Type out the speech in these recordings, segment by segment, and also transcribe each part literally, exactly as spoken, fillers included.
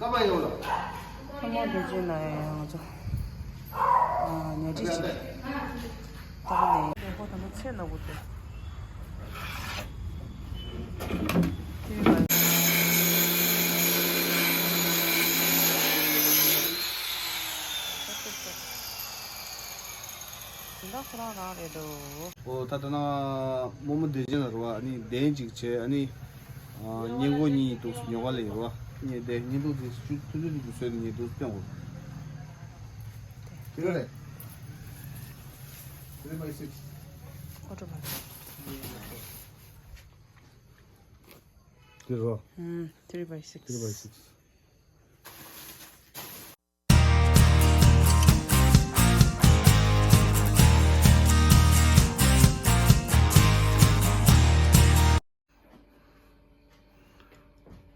ཀ་པ་ཡོད་ལ། ཐ་མ་དེ་ཅན་ལ་ཡང་ང་ཚོ་ཉལ་ཁྲི་ཅིག་ད་ནས་ཧོ་ད་ནི་ཚེ་ན་བུ་དེ། འདི་འདྲ་ཁོ་རང་རང་རེད་འདུག་ཨོ་ད་ལྟ་ན་རྨོ་མོ་བདེ་ཆེན་ལ་རེད་བ། ཨ་ནི་གདན་ཅིག་བྱས། ཨ་ནི་ཨ་བསྙེན་བཀུར་གཉིས་འདུག་ཉོ་ག་ལ་ཡོད་རེད་བ། ངས་དེ་བསྙེན་ཐུང་དེ་ཆུ་ཐུང་ཐུང་དེ་བཟོས་ཏེ་ངས་འདུག་སྟོན་དགོས། དེ་ག་རེད། Three by six. What about? དེ་རོ། ཨུམ། Three by six. Three by six.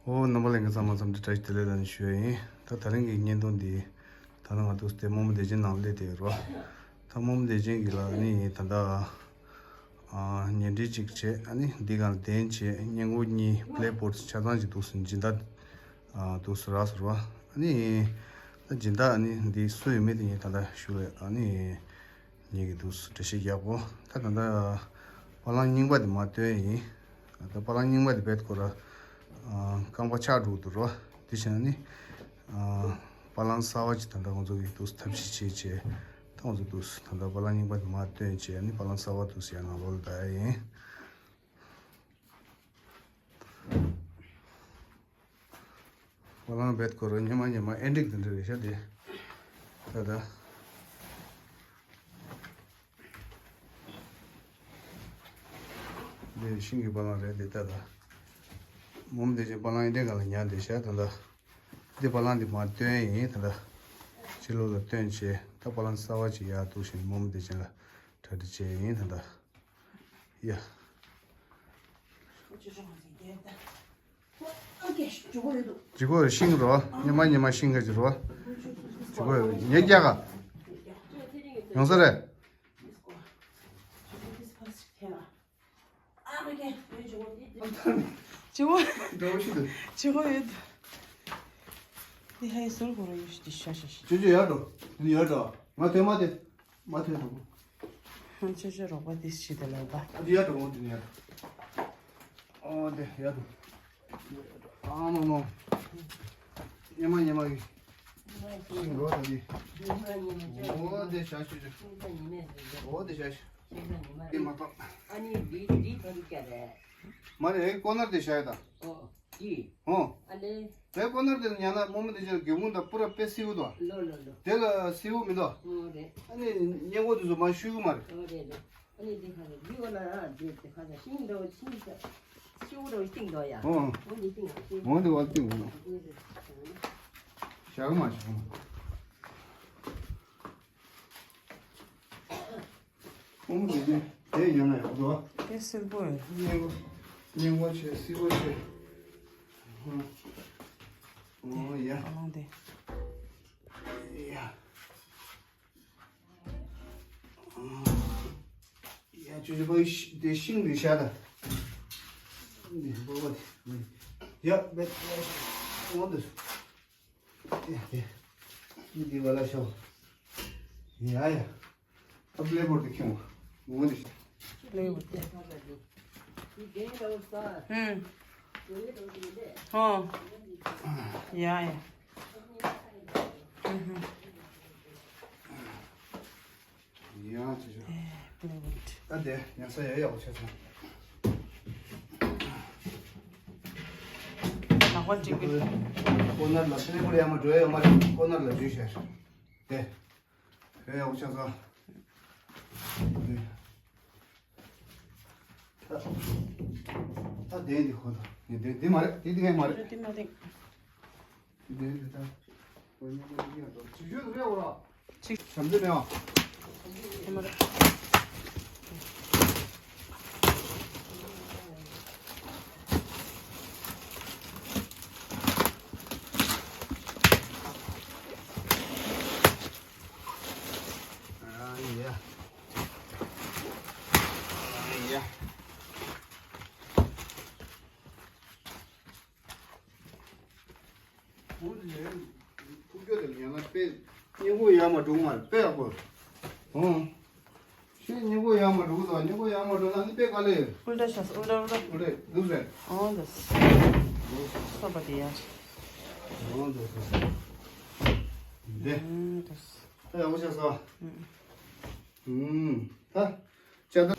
ཨོ་རྣམ་པ་ལྷན་རྒྱས་ཚང་མ་འཚམས་འདྲི་བཀྲ་ཤིས་བདེ་ལེགས་ལ་ནི་ཞུ་ཡ་ཡིན། ད་ད་རིང་གི་བརྙན་ཐུང་འདི་ད་ནང་ང་འདུག་སྟེ་རྨོ་མོ་བདེ་ཆེན་ནང་སླེབས་བསྡད་ཡོད་རོ། ད་རྨོ་མོ་བདེ་ཆེན་གྱི་ལ་ནི་ད་ལྟ་ཨ་ཉལ་ཁྲི་གཅིག་བྱས། ཨ་ནི་འདི་སྒང་གདན་བྱས། བསྙེན་བཀུར་གཉིས་པི་ལེ་བོར་ཌི་ཆ་ཚང་གཅིག་འདུག་སེ་སྦྱིན་བདག་ཨ་འདུག་སེ་རག་སོང་རོ། ཨ་ནི་ད་སྦྱིན་བདག་ཨ་ནི་འདི་སུ་ཡོད་མེད་དེ་ངས་ད་ལྟ་ཞུ་ལེ། ཨ་ནི་ངེད་ཀྱིས་འདུག་སེ་འགྲེལ་བཤད་རྒྱག་གོ། ད་ད་ལྟ་པ་ལང་རྙིང་པ་དེ་མར་བཏོན་ཡིན། ད་པ་ལང་རྙིང་པ་དེ་རྦད་ཁོ་ར་རྐང་པ་ཆག་འགྲོ་འདུག་རོ། དེ་བྱས་ན་ནི་པ་ལང་གསར་པ་ཅིག་ད་ལྟ་ང་ཚོ་གིས་འདུག་སེ་ཐབས་ཤེས་བྱས་བྱས། ད་ང་ཚོ་འདུག་སེ་ད་ལྟ་པ་ལང་རྙིང་པ་དེ་མར་བཏོན་བྱས། ཨ་ནི་པ་ལང་གསར་པ་འདུག་སེ་ཡར་ནང་ལོགས་ལ་བསྡད་ཡིན། ཧྥ་ལང་རྦད་ཁོ་ར་ཉི་མ་ཉི་མ་ཨེ་འགྲིག་དེ་འདྲ་རེད་ཤག་དེ། ད་ད། འདི་ཤིང་གི་ཧྥ་ལང་རེད་དེ། ད་ད། རྨོ་མོ་བདེ་ཆེན་ཧྥ་ལང་ཨེ་འགྲིག་ག་ལ་ཉར་བསྡད་ཤག་ད་ད། འདི་ཧྥ་ལང་འདི་མར་བཏོན་ཡིན་ད་ད། ཕྱི་ལོགས་ལ་བཏོན་བྱས། ད་ཧྥ་ལང་གསར་པ་ཅིག་ཡར་འདུག་སེ་རྨོ་མོ་བདེ་ཆེན་ལ་གྲ་སྒྲིག་བྱས་ཡིན་ད་ད། ཡ། ལྗིད་ཁོག་ཤིང་རོ། ཉི་མ་ཉི་མ་ཤིང་ག་ཅི་རོ། ལྗིད་ཁོག་ཉེ་རྒྱ་ག་ཡོང་ས་རེད། ལྗིད་ཁོག་ལྗིད་ཁོག་ཡོད། འདི་ཧའི་ཟུར་གོ་ར་ཡོད་ཤི་འདི་ཤ་ཤ་ཤ། ཅོ་ཅོ་ཡར་འགྲོ། འདི་ཡར་འགྲོ། ང་ཐོན་མ་ཐོན། མ་ཐོན་འགྲོ། ཅོ་ཅོ་རོགས་པ་འདི་ཤི་དེ་ལ་ཡོད་པ། ཨ་འདི་ཡར་འགྲོ། འོ་འདི་ནས་ཡར་འགྲོ། ཨོ་འདི་ཡར་འགྲོ། ཨ་མ་མ། ཉི་མ་ཉི་མ་གི། ཤིང་རོ་ད་འདི། ཨོ་འདི་བྱ་ཤི་ཅོ། ཨོ་འདི་བྱ་ཤི། འདི་མ་ཐོག་ཨ་ནི་འདི་འདི་ཐོན་ཀྱ་རེད། མ་རེད། ཨེ་ཀོ་ནར་དེ་བྱ་ཡ་ད། ཨོ། ཀྱི། ཧོ། ཨ་ལེ། དེ་ཀོ་ནར་དེ་ཉལ་ན་རྨོ་མོ་དེ་ཅར་སྒེའུ་ཁུང་དང་པུ་ར་དཔེ་བསིལ་པོ་འདུག་ལོ་ལོ་ལོ། དེ་ལ་བསིལ་པོ་མི་འདུག་ཨོ་རེད། ཨ་ནི་སྔས་མགོ་དེ་ཚོ་མར་བཤུ་གི་མ་རེད། ཨོ་རེད་རེད། ཨ་ནི་དེ་ཁ་ལ་རྒྱུ་ག་ལ་ར་དེ་དེ་ཁ་ལ་ཤིང་འདྲ་བོ་ཤིང་ཤིང་འདྲ་བོ་ཤིང་འདུག་ཡ། ཨོ། འོ་འདི་ཤིང་ཤིང་། འོ་འདི་བ་ཤིང་འོ། ཨོ་རེད་རེད། བཞག་གི་མ་བྱུང་། ཨོམ་དེ་དེ་དེ་ཡོད་ན་ཡག་པོ་འདུག་དེ་སིལ་པོ་ཡོད། སྙིང་པོ་སྙིང་པོ་བྱས་སིལ་པོ་བྱས། ཨོ་ཡ། ཨ་ལང་དེ། ཡ། ཡ་ཅོ་ཅོ་པ་དེ་ཤིང་དེ་བཞག་ད། འདི་པོ་པ་དེ། ཡ་བེད་ཡ་ཤི། ཨོ་འདི། ཡ་ཡ། འདི་བ་ལ་ཤོག་ཡ་ཡ། ཨ་པི་ལེ་བོར་དུ་ཁྱོང་། ངོ་འདི། ཨུམ། ཧོ། ཡ་ཡ། ཨུམ། ཡང་ཅི་ཞིག་ཨེ། པི་ལེ་བོར་ཌི། ད་དེ་ཡང་ས་ཡ་ཡག་པོ་ཆགས་སོང་། ལག་པ་གཅིག་པུ། ཀོ་ནར་ལ་ཤི་ལེ་པུ་ལ་ཡ་མ་འགྲོ་ཡ་ཡོད་མ་རེད། ཀོ་ནར་ལ་འཇུས་བྱས། དེ་ཡ་ཡག་པོ་ཆགས་སོང་། དེ། ད་ད་དེ་འདི་ཁོ་ད་འདི་འདི་མ་རེད། འདི་འདི་ངས་མ་རེད། འདི་མ་རེད། ཐུག་རྒྱུ་དེ་ཡང་ན་དཔེ་སྙིང་པོ་ཡར་མ་འགྲོ་མ་རེད། དཔེ་ཡག་པོ། ཧོ། ཤེས་སྙིང་པོ་ཡར་མ་འགྲོ་གི་འདུག་སྙིང་པོ་ཡར་མ་འགྲོ་ན་ནི་དཔེ་དཀའ་ལས། ཨུལ་ཊ་ཤ་ཨུལ་ཊ་ཨུལ་ཊ། ཨུལ་ཊ་འདུག་ཟེར། ཨོ་འདུག་སོ་པ་དེ་ཡ། ཨོ་འདུག་སོ། འདི། ཨུ་འདུག་ད་ཡག་པོ་བྱས་སོ། ཨུ། ཨུ། ད། ཅ་ད།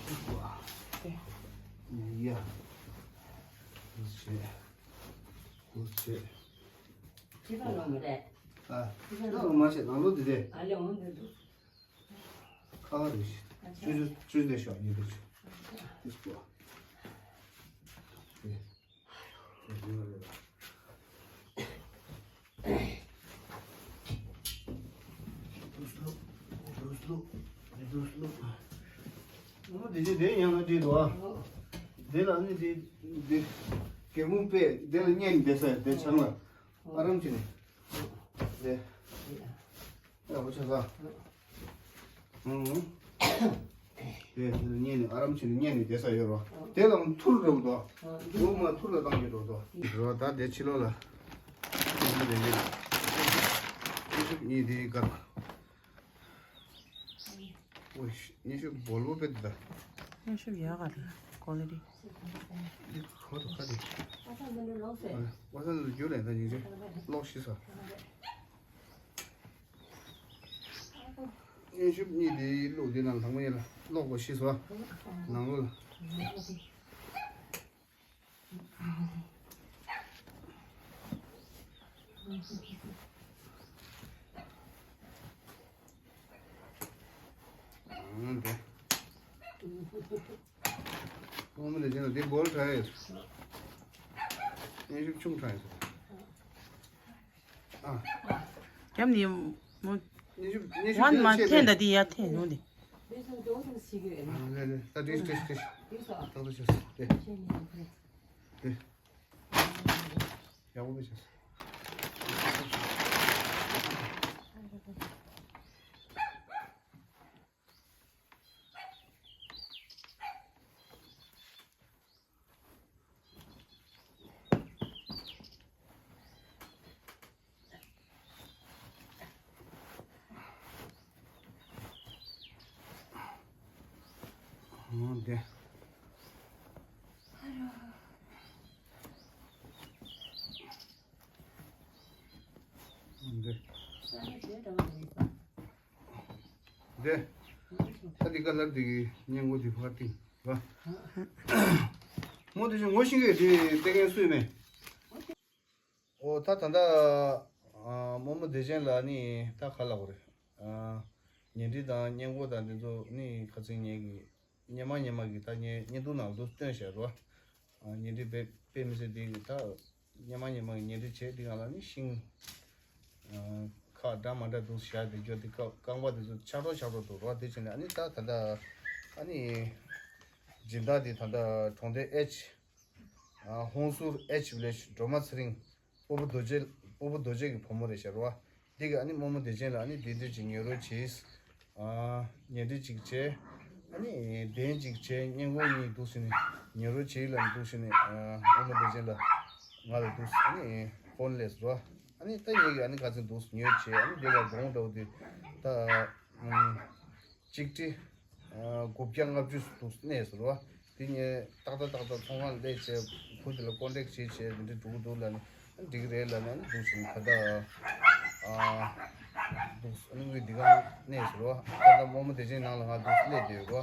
དེ། ཡ། འདུག་བྱས། འདུག་བྱས། ཁྱི་ཕག་ལོ་མ་རེད། ཨ། ཁྱི་ཕག་ལོ་མ་བྱེད་ནང་ལོ་འདི་དེ། ཨ་ལེ་འོང་འདི་འདུག་ཁ་བ་རེད། ཨ་ཅག་ཅུ་ཅུ་ཅུ་དེ་ཤོག་ཉི་དེ་ཤོག་དེ་སྤོ། དེ། དེ་ཉོ་རེད་ལ། དུས་ལོ། དུས་ལོ། དུས་ལོ། ཨོ་དེ་དེ་དེ་ཡང་ལ་དེ་དོ། དེ་ལ་ནི་དེ་དེ། གེ་མོ་པས་དེ་ལ་བསྙལ་ནས་བསྡད་ས་དེ་ཆང་ལ། ཨ་རམ་ཆི་ནས། དེ། ཡག་པོ་བྱས་ས། ཨང་། དེ་དེ་ལ་བསྙལ་ནས་ཨ་རམ་ཆི་ནས་བསྙལ་ནས་བསྡད་ས་ཡོད་རོ། དེ་ལའང་ཐུར་རེད་དོ། འོ་མ་ཐུར་ལ་བཏང་གི་འགྲོ་དོ། རོ་ད་དེ་ཕྱི་ལོགས་ལ། དེ་དེ་དེ། གཉིས་དེ་གར། ཨོ་ཤི། ཉི་ཤུ་སྦོ་ལོ་པེ་ད། ཉི་ཤུ་ཡག་ག་རེད། ཀོ་ལི་ཊི། འདི་ཁོ་ཐོ་ཁ་དེ། ཨ་ས་འདི་འདྲ་ལོག་སེ། ཨ་ས་འདི་རྒྱུ་ལས་ད་ཉི་ཤུ་ལོག་ཤི་ས། ཉི་ཤུ་གཉིས་དེ་ལོག་དེ་ནང་ལྷག་མ་ཡིན་ལ་ལོག་པ་ཤི་ས། ནང་ལོག་ལ། ཨང་། དེ། ཨོ་མ་ལེ་ཅན་དེ་སྦོ་ལོ་ཊ་ཡོད། ཉི་ཤུ་ཆུང་ཊ་ཡོད། ཨ། རྒྱབ་ནས་མོ། ཉི་ཤུ་ཉི་ཤུ་ཝན་མ་ཆེ་ཐེན་ད་དེ་ཡ་ཐེན་ནོ་དེ། ལེ་ལེ་ད་ཏིས་ཏིས་ཏིས། ཏག་ཏག་བྱས་སོ་དེ། དེ། ཡག་པོ་བྱས་སོ། འདི། འདི། འདི། ད་འདི་ཀ་ལར་འདི་གི་སྙན་གོ་འདི་ཕར་བཏིང་བ། མོ་དེ་ཅི་ངོ་ཤེས་ཀྱི་དེ་ལྟ་མཁན་སུ་ཡིན་མེད། ཨོ་ད་ད་ལྟ་རྨོ་མོ་བདེ་ཆེན་ལགས་ནི་ད་ག་ལབ་དགོས་རེད། ཉེ་འབྲེལ་དང་སྙན་གོ་དང་འདི་ཚོ་ནི་ཁ་སང་ངེད་ཀྱི་སྙན་མ་སྙན་མ་གི་ད་ངའི་བརྙན་ཐུང་ནང་ལ་འདུག་སྟོན་བཞག་རོ། ཉེ་འབྲེལ་དཔེ་དཔེ་མི་སྲིད་དེ་གི་ད་སྙན་མ་སྙན་མ་གི་ཉེ་འབྲེལ་བྱས་དེ་གང་ལ་ནི་ཤིང་ཁ་འདྲ་མ་འདྲ་འདུག་བཞག་དེ་སྐྱོ་དེ་རྐང་པ་དེ་ཚོ་ཆག་གྲོག་ཆག་གྲོག་འདུག་རོ། དེ་བྱས་ནས་ཨ་ནི་ད་ད་ལྟ་ཨ་ནི་སྦྱིན་བདག་དེ་ད་ལྟ་གྲོང་སྡེ་ཨེཆ། ཧོང་སུར་ཨེཆ་ཝི་ལེཇ་སྒྲོལ་མ་ཚེ་རིང་། སྤོ་བོ་རྡོ་རྗེ། སྤོ་བོ་རྡོ་རྗེ་གི་བུ་མོ་རེད་ཤག་རོ། འདི་ག་ཨ་ནི་རྨོ་མོ་བདེ་ཆེན་ལ་ཨ་ནི་འདི་འདྲ་ཅིག་ཉེ་རོ་བྱེད། ཉེ་འདྲི་ཅིག་བྱས། ཨ་ནི་གདན་ཅིག་བྱས་སྙན་གོ་གཉིས་འདུག་ཟེར་ནས་ཉེ་རོ་བྱེད་ལ་འདུག་ཟེར་ནས་རྨོ་མོ་བདེ་ཆེན་ལ་ང་ལ་འདུག་ཨ་ནི་ཕོན་སླེབས་རོ། ཨ་ནི་ད་ངེད་ཀྱི་ཨ་ནི་ག་ཚོད་འདུག་ཉོས་བྱས་ཨ་ནི་འདི་ལ་དགོང་འདྲ་བོ་དེ་ད། གཅིག་ཁྲི། དགུ་བརྒྱ་ལྔ་བཅུ་འདུག་གནས་སུ་རོ། དེ་ངས་ཏག་ཏག་ཏག་ཏག་ཚོང་ཁང་སླེབས་བྱས་ཁུ་དེ་ལ་ཀོན་ཊེག་བྱས་བྱས་དེ་འདྲ་འགྲོ་གི་འདུག་ལབ་ནས་འགྲིག་གི་རེད་ལབ་ནས་འདུག་ཟིན་ད་ལྟ། འདུག་ཨ་ནི་དངུལ་འདི་ག་གནས་སུ་རོ། ད་ལྟ་རྨོ་མོ་བདེ་ཆེན་ནང་ལ་ང་འདུག་སླེབས་བསྡད་ཡོད་རོ།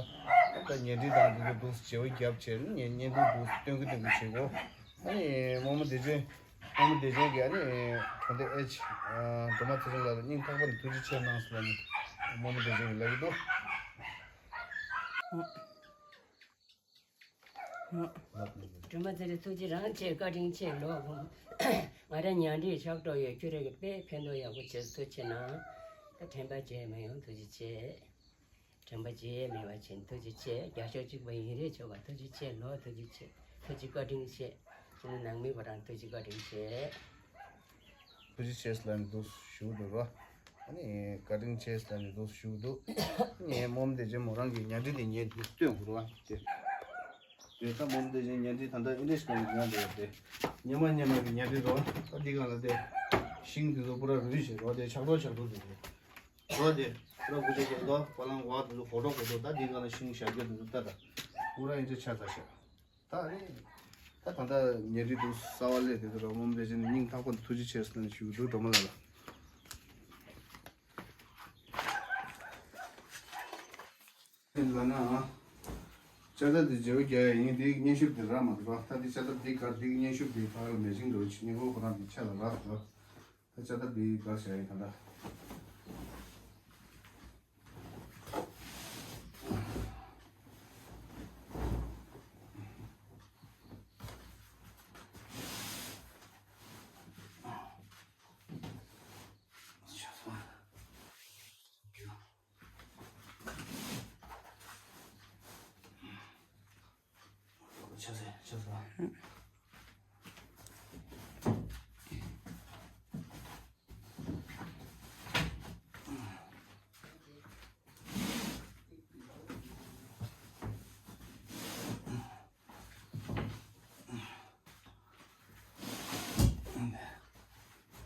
ད་ཉེ་འབྲེལ་དང་འདི་ཚོ་འདུག་བརྗེ་བོ་བརྒྱབ་བྱས་ནས་ངས་བརྙན་ཐུང་འདུག་སྟོན་གི་སྟོན་གི་བྱེད་གོ། ཨ་ནི་རྨོ་མོ་བདེ་ཆེན། རྨོ་མོ་བདེ་ཆེན་གྱིས་ཨ་ནི་གྲོང་སྡེ་ཨེཆ། སྒྲོལ་མ་ཚེ་རིང་ལགས་ལ་སྙིང་ཐག་པ་ནས་ཐུགས་རྗེ་ཆེ་གནང་ཟེར་ལབ་ནས་རྨོ་མོ་བདེ་ཆེན་གྱིས་ལབ་ཀྱི་འདུག་སྒྲོལ་མ་ཚེ་རིང་ཐུགས་རྗེ་རང་ཆེ་བཀའ་དྲིན་ཆེ་ལོ། ང་རང་ཉང་སྒྲིག་ཆགས་འགྲོ་ཡོད། ཁྱོད་རང་གིས་དཔེ་ཕན་ཐོགས་ཡག་པོ་བྱས་ཐུགས་ཆེ་གནང་། ད་དྲན་པ་བརྗེད་མི་ཡོང་ཐུགས་རྗེ་ཆེ། དྲན་པ་བརྗེད་མེད་པ་བྱིན་ཐུགས་རྗེ་ཆེ། རྒྱ་ཤོག་གཅིག་པ་ཡིན་རེད་ཆོག་པ་ཐུགས་རྗེ་ཆེ་ལོ། ཐུགས་རྗེ་ཆེ། ཐུགས་རྗེ་བཀའ་དྲིན་ཆེ། ཁྱེད་ནང་མི་བ་རང་ཐུགས་རྗེ་བཀའ་དྲིན་ཆེ། ཐུགས་རྗེ་ཆེ་ལབ་ནས་འདུག་ཞུ་འདུག་རོ། ཨ་ནི་བཀའ་དྲིན་ཆེ་ལབ་ནས་འདུག་ཞུ་འདུག་ངས་རྨོ་མོ་བདེ་ཆེན་མོ་རང་གི་ཉ་སྒྲིག་དེ་ཉལ་འདུག་སྟོན་དགོས་རོ། དེ་དེ་ད་རྨོ་མོ་བདེ་ཆེན་ཉ་སྒྲིག་ད་ལྟ་ཨིན་ལིཤ་གང་གི་ཡོང་འདུག་དེ་ཉི་མ་ཉི་མ་གི་ཉ་སྒྲིག་རོ། ད་འདི་གང་ལ་དེ། ཤིང་དེ་ཚོ་པུ་ར་རུལ་བྱས་རོ། དེ་ཆག་ཐོ་ཆག་ཐོ་དེ་རེད། རོ་དེ་པུ་ར་འགུ་ཆ་རྒྱག་དོ། པ་ལང་བ་དེ་ཚོ་གོ་གྲོག་གོ་གྲོག་ད་དེ་ག་ལ་ཤིང་བཞག་རྒྱུ་དེ་ཚོ་ལྟ་ད། པུ་ར་ཡིན་ཚེ་ཆ་ཚ་ཤག་ད་རེད། ད་ད་ད་ཉེ་རི་དུ་ས་བ་ལས་དེ་ཚོ་རོ་མོམ་དེ་ཅན་སྙིང་ཐག་པ་ཐུགས་རྗེ་ཆེ་ཟེར་ནས་ཞུ་གི་འདུག་སྒྲོལ་མ་ལགས་ལ། ལ་ན། ལྕགས་ཐབ་འདི་བརྗེ་པོ་རྒྱག་ཡ་ཡིན། འདི་སྙན་ཤུབས་འདི་རག་མ་འདུག་ར། ད་འདི་ལྕགས་ཐབ་འདི་གར་འདི་སྙན་ཤུབས་འདི་ཕར་ལ་མེ་ཤིང་འགྲོ་ཆུ་སྙན་ཁོ་ཁོ་རང་འདི་ཆ་ལ་རག་འདུག་ད་ལྕགས་ཐབ་འདི་གར་བཞག་ཡིན་ད་ལྟ།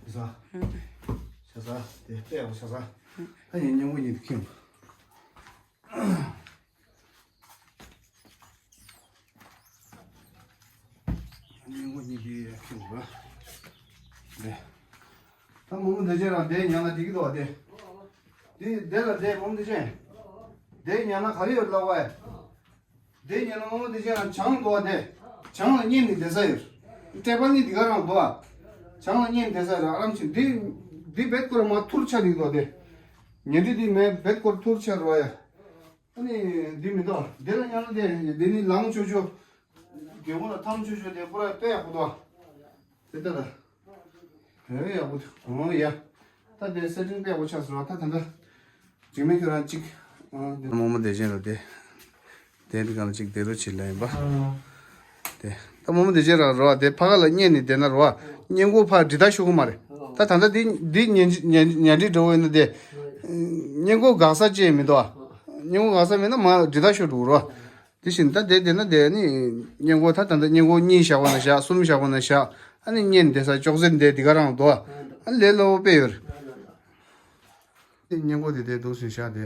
ཤ་ཚ། ཤ་ཚ། དེ་ལྟ་ཡག་པོ་ཤ་ཚ། ཨ་ཡིན་སྙིང་པོ་ཉིད་དུ་ཁེངས། སྙིང་པོ་ཉིད་དུ་ཁེངས་པ། ནས། ད་མོ་མོ་འདི་ཅན་རང་དེ་ཉལ་ན་འགྲིག་གི་འདུག་བ་དེ། དེ་དེ་ལ་དེ་མོ་མོ་འདི་ཅན། དེ་ཉལ་ན་ག་རེ་ཡོད་ལབ་བ། དེ་ཉལ་ན་མོ་མོ་འདི་ཅན་རང་བྱང་འདུག་བ་དེ། བྱང་ལ་གཉེར་ནས་བསྡད་ས་ཡོད། ཊེ་བལ་ནི་འདི་ག་རང་འདུག་བ། བྱང་ལ་གཉེར་ནས་བསྡད་ས་ཡོད་ཨ་རམ་ཆེན་འདི། འདི་བེད་སྐོར་མ་ཐུར་ཆ་འགྲིག་འདུག་བ་དེ། ཉལ་འདི་འདི་མེད་བེད་སྐོར་ཐུར་ཆ་རོ་ཡ། ཨ་ནི་འདི་མི་འདུག་བ་དེ་ལ་ཉལ་ན་དེ་འདི་ནི་ལངས་ཆོག་ཆོག་དགེ་སློང་ལ་འཐམ་ཆོས་ཆོས་དེ་པུ་ར་དཔེ་ཡག་པོ་འདུག་དེ་ལྟ་ལ། ཧེ་ཡག་པོ་འདུག་ཨོ་ཡ། ད་དེ་སེ་ཊིང་དཔེ་ཡག་པོ་ཆགས་སོང་ར། ད་ད་ལྟ་འཇིགས་མེད་ཁྱོད་རང་གཅིག་ཨ་དེ་རྨོ་མོ་བདེ་ཆེན་ར་དེ། དེ་འདི་གང་ལ་གཅིག་བདེ་རོ་བྱེད་ལ་ཡིན་པ། དེ་ད་རྨོ་མོ་བདེ་ཆེན་ར་རོ་དེ་ཕ་ག་ལ་བསྙེན་ནས་བསྡད་ན་རོ། བསྙེན་བཀུར་ཕར་འདྲི་ད་ཤོག་གི་མ་རེད། ད་ད་ལྟ་འདི་འདི་ཉན་ཉན་ཉན་འདྲི་འགྲོ་བ་ཡིན་ན་དེ། བསྙེན་བཀུར་དགག་ས་ཅི་ཡང་མི་འདུག་ཨ། བསྙེན་བཀུར་དགག་ས་མེད་ན་མ་འདྲི་ད་ཤོག་འགྲོ་རོ། དེ་བཞིན་ད་དེ་དེ་ན་དེ་ནི་བསྙེན་བཀུར་ད་ད་ལྟ་བསྙེན་བཀུར་གཉིས་བཞག་པ་ན་བཞག་གསུམ་བཞག་པ་ན་བཞག་ཨ་ནི་བསྙེན་དེ་ས་ཅོག་ཙེ་འདི་འདི་ག་རང་འདུག་ཨ་ལས་སླ་བོ་དཔེ་ཡོད། དེ་བསྙེན་བཀུར་དེ་དེ་འདུག་སུ་བཞག་དེ།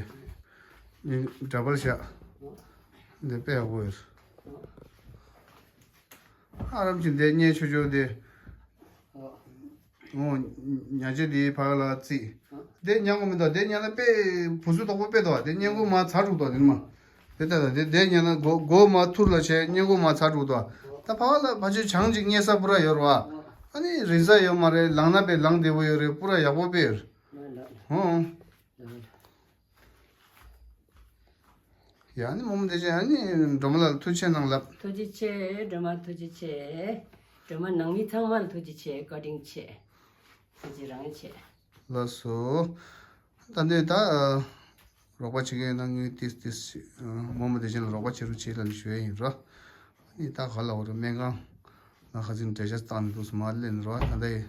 འདྲ་པར་བཞག་དེ་དཔེ་ཡག་པོ་ཡོད། ཨ་རམ་གྱིན་དེ་བསྙེན་ཆོས་ཆོས་དེ། ཨོ། ཉ་ཆེ་དེའི་ཕ་ག་ལ་རྩིས། དེ་ཉ་གོ་མི་འདུག་དེ་ཉ་ན་དཔེ་བུ་སུ་དོག་པོ་དཔེ་འདུག་དེ་བསྙེན་བཀུར་མ་ཚར་འགྲོ་འདུག་དེ་ནི་མ། དེ་ལྟ་དང་དེ་དེ་ཉ་ན་མགོ་མགོ་མ་ཐུར་ལ་བྱས་བསྙེན་བཀུར་མ་ཚར་འགྲོ་འདུག་ད་ཕ་ག་ལ་ཕ་ཆོས་བྱང་ཅིག་བསྙེན་ས་པུ་ར་ཡོད་ར་བ། ཨ་ནི་རིན་ས་ཡོད་མ་རེད། ལངས་ན་དཔེ་ལངས་བདེ་པོ་ཡོད་རེད། པུ་ར་ཡག་པོ་དཔེ་ཡོད། ཧོ། ཡ་ནི་རྨོ་མོ་བདེ་ཆེན་ཨ་ནི་སྒྲོལ་མ་ལགས་ཐུགས་རྗེ་གནང་ལབ། ཐུགས་རྗེ་ཆེ། སྒྲོལ་མ་ཐུགས་རྗེ་ཆེ། སྒྲོལ་མ་ནང་མི་ཚང་མ་ལ་ཐུགས་རྗེ་ཆེ། བཀའ་དྲིན་ཆེ། ཐུགས་རྗེ་རང་ཆེ། ལགས་སོ། ད་འདི་ད་རོགས་པ་བྱེད་མཁན་ཡིན་ན་དངུལ་ཏིས་ཏིས་ཤིག་རྨོ་མོ་བདེ་ཆེན་ལ་རོགས་པ་བྱེད་རོགས་བྱེད་ལབ་ནས་ཞུ་ཡ་ཡིན་རོ། ཨ་ནི་ད་ག་ལ་འོ་རོ་སྨན་ཁང་ན་ཁ་ཚིན་འབྲས་ཆ་བཏང་ནས་འདུག་སུ་མ་ལེན་རོ། ད་ལྟ་ཡི་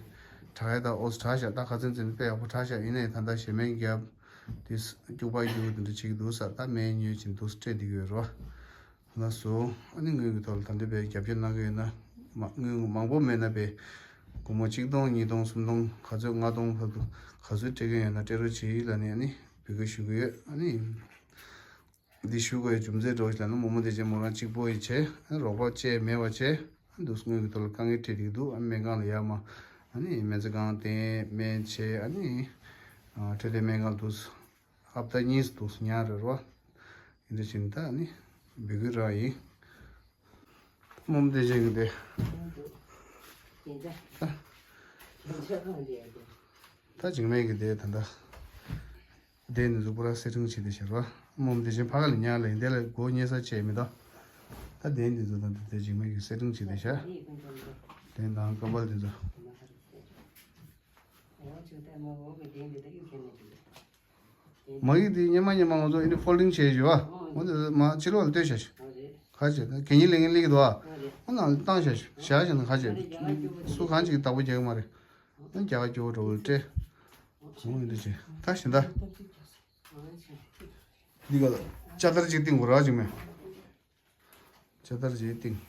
དྲག་ཡ་ད་ཨོ་སི་དྲག་ཤག་ད་ཁ་ཚིན་ཚིན་དཔེ་ཡག་པོ་དྲག་ཤག་ཡིན་ནའི་ད་ལྟ་ཞེ་མེད་རྒྱབ། དེ་སྐྱུག་པ་རྒྱུག་དེ་འདྲ་བྱེད་ཀྱི་འདུག་ས། ད་སྨན་ཉོས་ཕྱིན་འདུག་སྤྲད་བསྡད་ཀྱི་ཡོད་རོ། ལགས་སོ། ཨ་ནི་དངུལ་གྱི་ཐོག་ལ་ད་འདི་བས་རྒྱབ་སྐྱོར་གནང་གི་ཡོད་ན། མ་དངུལ་མང་པོ་མེད་ན་བས་སྒོར་མོ་གཅིག་སྟོང་ཉིས་སྟོང་སུམ་སྟོང་ག་ཚོད་ལྔ་སྟོང་བར་དུ་ག་ཚོད་སྤྲད་ཀྱི་ཡོད་ན་སྤྲད་རོགས་བྱེད་ལབ་ནས་ཨ་ནི་འབོད་སྐུལ་ཞུ་གི་ཡོད། ཨ་ནི་འདི་ཞུ་དགོས་རྒྱུ་མཚན་འདྲ་བོ་ཞིག་ལབ་ན་རྨོ་མོ་བདེ་ཆེན་མོ་རང་གཅིག་པོ་ཡི་བྱས་ཨ་ནི་རོགས་པ་བཅས་མེད་པ་བྱས། འདུག་དངུལ་གྱི་ཐོག་ལ་དཀའ་ངལ་འཕྲད་ཀྱི་འདུག་ཨ་སྨན་ཁང་ལ་ཡར་མར་ཨ་ནི་སྨན་རྩིས་ཁང་བསྟེན་སྨན་བྱས་ཨ་ནི་ཨ་འཕྲོད་བསྟེན་སྨན་ཁང་འདུག་ཨབ་ད་གཉིས་སུ་འདུག་ཉར་རེད་རོ། ཡིན་འདྲ་བྱས་ནས་ད་ཨ་ནི་འབོད་སྐུལ་རང་ཡིན། རྨོ་མོ་བདེ་ཆེན་གྱི་དེ། ད་འཇིགས་མེད་ཀྱི་དེ་ད་ལྟ། དེ་ནི་གཟུགས་པོ་ར་སེ་ཊིང་བྱེད་དེ་ཤར་བ། རྨོ་མོ་བདེ་ཆེན་ཕ་ག་ལ་ཉལ་ལ་ཡིན་དེ་ལ་སྒོ་ཉལ་ས་བྱས་མི་འདུག་ད་དེ་འདི་ཚོ་དང་དེ་འཇིགས་མེད་ཀྱི་སེ་ཊིང་བྱེད་དེ་ཤར། དེ་ནང་ཀམ་པལ་འདི་ཚོ། མ་གི་དེ་སྙེ་མ་སྙེ་མ་ང་ཚོ་ཨི་ནི་ཕོལ་ཌིང་བྱས་ཞུ་བ། འོ་དེ་མ་ཕྱི་ལོགས་ལ་སྟོད་བྱ་ཞུ། ཁ་བྱས་ད་གད་སྙིགས་ལེན་མཁན་སླེབས་ཀྱི་འདུག་ཨ། འོ་ནང་ལ་བཏང་བྱ་ཞུ་བཞག་བྱས་ན་ཁ་བྱས། སུ་གང་ཅིག་བདག་པོ་རྒྱག་གི་མ་རེད། ཨ་རྒྱ་གར་སྐྱོ་བོ་འགྲོ་བོ་སྤྲད། ཨོ་འདི་བྱས་ད་བཞིན་ད། འདི་ག་ལ་ལྕགས་དར་ཅིག་བཏིང་དགོས་ར་ཅིག་མེད། ལྕགས་དར་ཅིག་བཏིང་།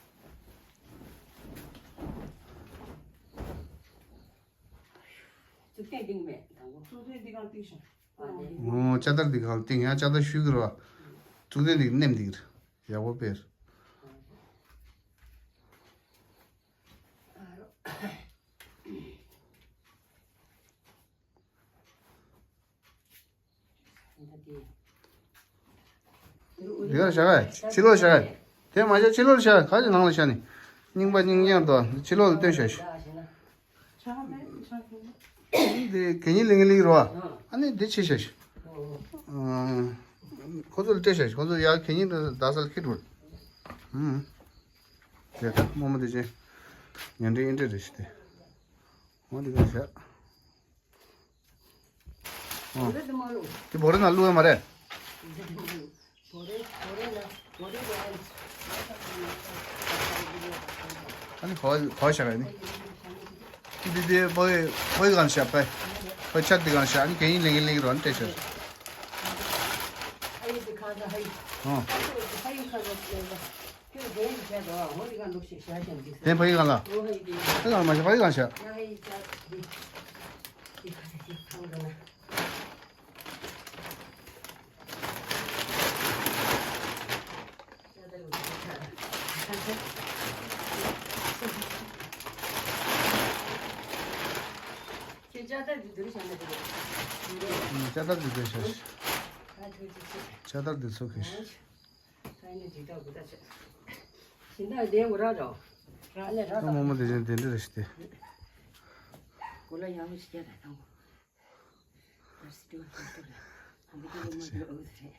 གཙུག་ཏན་འདི་མེད་དང་པོ། གཙུག་ཏན་འདི་གང་ཏིག་ཤོག་ཨ་ནི། ཨོ་ལྕགས་དར་འདི་གང་ཏིག་ཡང་ལྕགས་དར་ཤུལ་གི་རེད་བ། གཙུག་ཏན་འདི་ནེམ་འདི་གི་རེད། ཡག་པོ་དཔེར། འདི་གར་བཞག་ག་ཕྱི་ལོགས་བཞག་ག་དེ་མ་བཞག་ཕྱི་ལོགས་བཞག་ག་ཅི་ནང་ལ་བཞག་ནི། རྙིང་པ་རྙིང་རྐྱང་དོ་ཕྱི་ལོགས་ལ་སྟོན་བཞག་ཤིག་འདི་གད་སྙིགས་ལེན་གི་ལིག་རོ། ཨ་ནི་འདི་ཕྱི་བཞག་ཤིག་ཁོ་ཚོ་ལ་སྤྲད་བཞག་ཤིག་ཁོ་ཚོ་ཡར་གད་སྙིགས་འདི་རྡ་ས་ལ་འཁྱེར་འགྲོ། ཨུམ། དེ་ད་རྨོ་མོ་དེ་ཅན་ཉན་འདྲེ་ཨིན་འདྲེ་རེ་ཞིག་དེ། འོ་འདི་གར་བཞག་འོ། འདི་བོ་རི་ནང་བླུགས་ཡོད་མ་རེད། ཨ་ནི་ག་བ་ག་བ་བཞག་ཡ་ནི། འདི་འདི་བོ་ཡི་བོ་ཡི་གང་བཞག་པས། བོ་ཆ་འདི་གང་བཞག་ཨ་ནི་གད་སྙིགས་ལེན་གི་ལིག་རོ་ཨ་ནི་སྤྲད་བཞག་འོ། དེ་ཕ་ཡི་གང་ལ། ཕ་ཡི་གང་མ་ཤེས་ཕ་ཡི་གང་ཤ། ལྕགས་དར་འདི་འདུག་ཤ་ན་འདུག་ལྕགས་དར་འདི་འདུག་ཤ་ཤ། ལྕགས་དར་འདི་ཚོ་གི་ཤ། ད་ཡིན་ན་འཇིགས་སྐྲག་དགུ་ད་ཆ། ཤིང་རྟ་དེ་འུ་ར་རོ། ར་ལས་ར་ད་རྨོ་མོ་དེ་བཞིན་དེ་འདྲ་རེ་ཞིག་སྟེ། གོ་ལ་ཡང་མི་ཞིག་རྒྱ་དང་དང་པོ། ད་སི་ཏུ་ཏུ་ཏུ་ལ་ཧམ་པ་ཏུ་ལ་མ་ཏུ་ལ་ཨོ་ཟེར།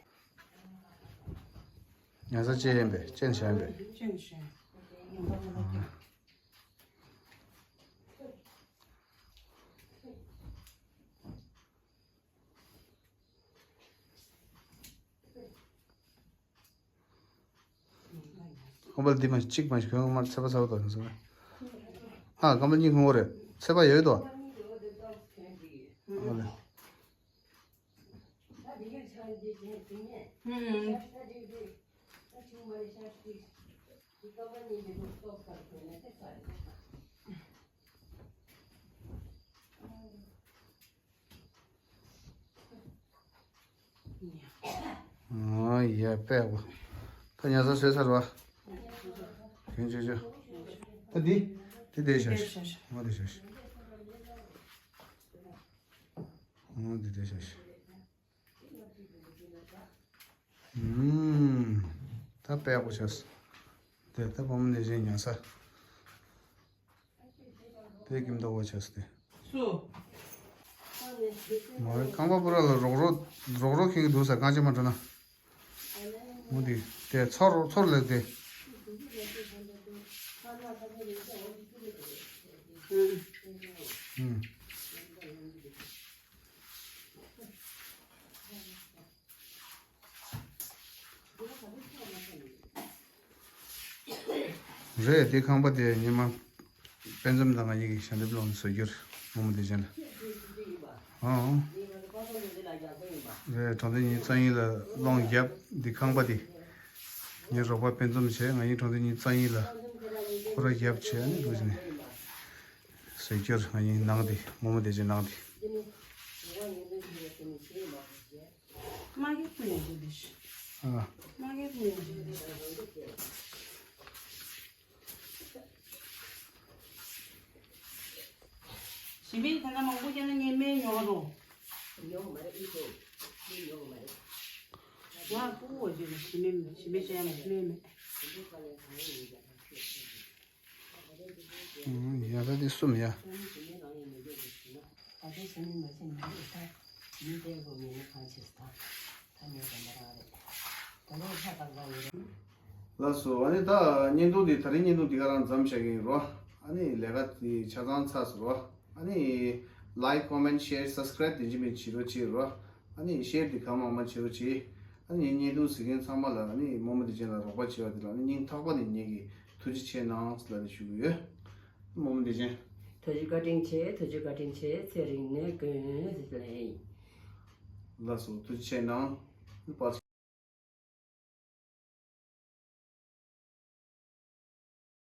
ཉ་ས་ཅན་ཡིན་པས་ཅན་བྱ་ཡིན་པས། ཅན་བྱ་ཡིན། ཁང་པ་འདི་མ་གཅིག་མ་ཞིག་ཁོང་མར་ཚད་པ་ཚ་བ་དང་ཟེར། ཨ་ཁང་པ་གཉིས་ཁོང་གོ་རེད་ཚད་པ་ཡོད་དོ། ཨ་ལེ། ཨོ་ཡ་པས་བ། ད་ཉ་ས་བཟོས་ཚར་བ། གྱོན་ཆོག་ཆོག་ད་འདི། འདི་བསྡད་ཤག་ཤག་ཨོ་འདི་ཤག་ཤག་ཨོ་འདི་བསྡད་ཤག་ཤག་ཨུམ། ད་པས་བ་ཤག་དེ་ད་བུ་མོ་ནས་བཞིན་ཉ་ས། དེ་ཀིམ་ཏོ་བོ་ཆེ་སྟེ། སུ། མ་རེད་རྐང་པ་པུ་ར་ལ་རོག་རོག་རོག་རོག་ཁེངས་ཀྱི་འདུག་ས་རྐང་རྗེས་མ་འགྲོ་ན། མོ་འདི་དེ་ཚོར་ཚོར་ལེགས་ཏེ། ཨུ། རེད་དེ་ཁང་པ་དེ་ཉི་མ་དཔེ་མཚམས་དང་ང་གཉིས་ཀྱི་ཞལ་འདེབས་སློང་བཟོ་རྒྱུར་རྨོ་མོ་བདེ་ཆེན་ལ། ཨང་། རེད་གྲོང་སྡེ་གཉིས་རྩ་གཉིས་ལ་སློང་བརྒྱབ་འདི་ཁང་པ་དེ། ངའི་རོགས་པ་དཔེ་མཚམས་བྱས་ང་གཉིས་གྲོང་སྡེ་གཉིས་རྩ་གཉིས་ལ་ཁོ་ར་བརྒྱབ་བྱས་ནས་འདུག་ཟིན་ནས་བཟོ་རྒྱུར་ང་གཉིས་ནང་དེ་རྨོ་མོ་བདེ་ཆེན་ནང་དེ། མ་གི་ཀུ་ཡང་ཀུ་དེ་ཤི། ཨ། མ་གི་ཀུ་ཡང་ཀུ་དེ་ཤི། ཞི་མི་ཐ་ན་མང་པོ་ཀྱང་ན་ངས་སྨན་ཉོ་རོ། ཉོ་མ་རེད་ཨི་ཁོ། ངས་ཉོ་མ་རེད། ང་ཀུ་འོ་ཇི་ལ་ཞི་མི་ཞི་མི་ཤ་ཡ་མ་ཞི་མི་མེད། ཡ་ད་དེ་གསུམ་ཡ། ལགས་སོ་ཨ་ནི་ད་བརྙན་ཐུང་འདི་ད་རིང་བརྙན་ཐུང་འདི་ག་རང་མཚམས་བཞག་གི་ཡིན་རོ། ཨ་ནི་ལས་ཀ་འདི་ཆ་ཚང་ཚར་སོང་རོ། ཨ་ནི་like, comment, share, subscribe དེ་འཇི་མི་བྱེད་རོགས་བྱེད་རོགས། ཨ་ནི་share དེ་གང་མང་མང་བྱེད་རོགས་བྱེད། ཨ་ནི་ངའི་བརྙན་ཐུང་གཟིགས་མཁན་ཚང་མ་ལ་ཨ་ནི་རྨོ་མོ་བདེ་ཆེན་ལ་རོགས་པ་བྱེད་པ་དེ་ལ་ཨ་ནི་སྙིང་ཐག་པ་ནས་ངེད་ཀྱིས་ཐུགས་རྗེ་ཆེ་གནང་ལབ་ནས་ཞུ་གི་ཡོད། རྨོ་མོ་བདེ་ཆེན། ཐུགས་རྗེ་བཀའ་དྲིན་ཆེ་ཐུགས་རྗེ་བཀའ་དྲིན་ཆེ་ཚེ་རིང་ནས་ཀུན་ལེགས། ལགས་སོ་ཐུགས་རྗེ་ཆེ་གནང་།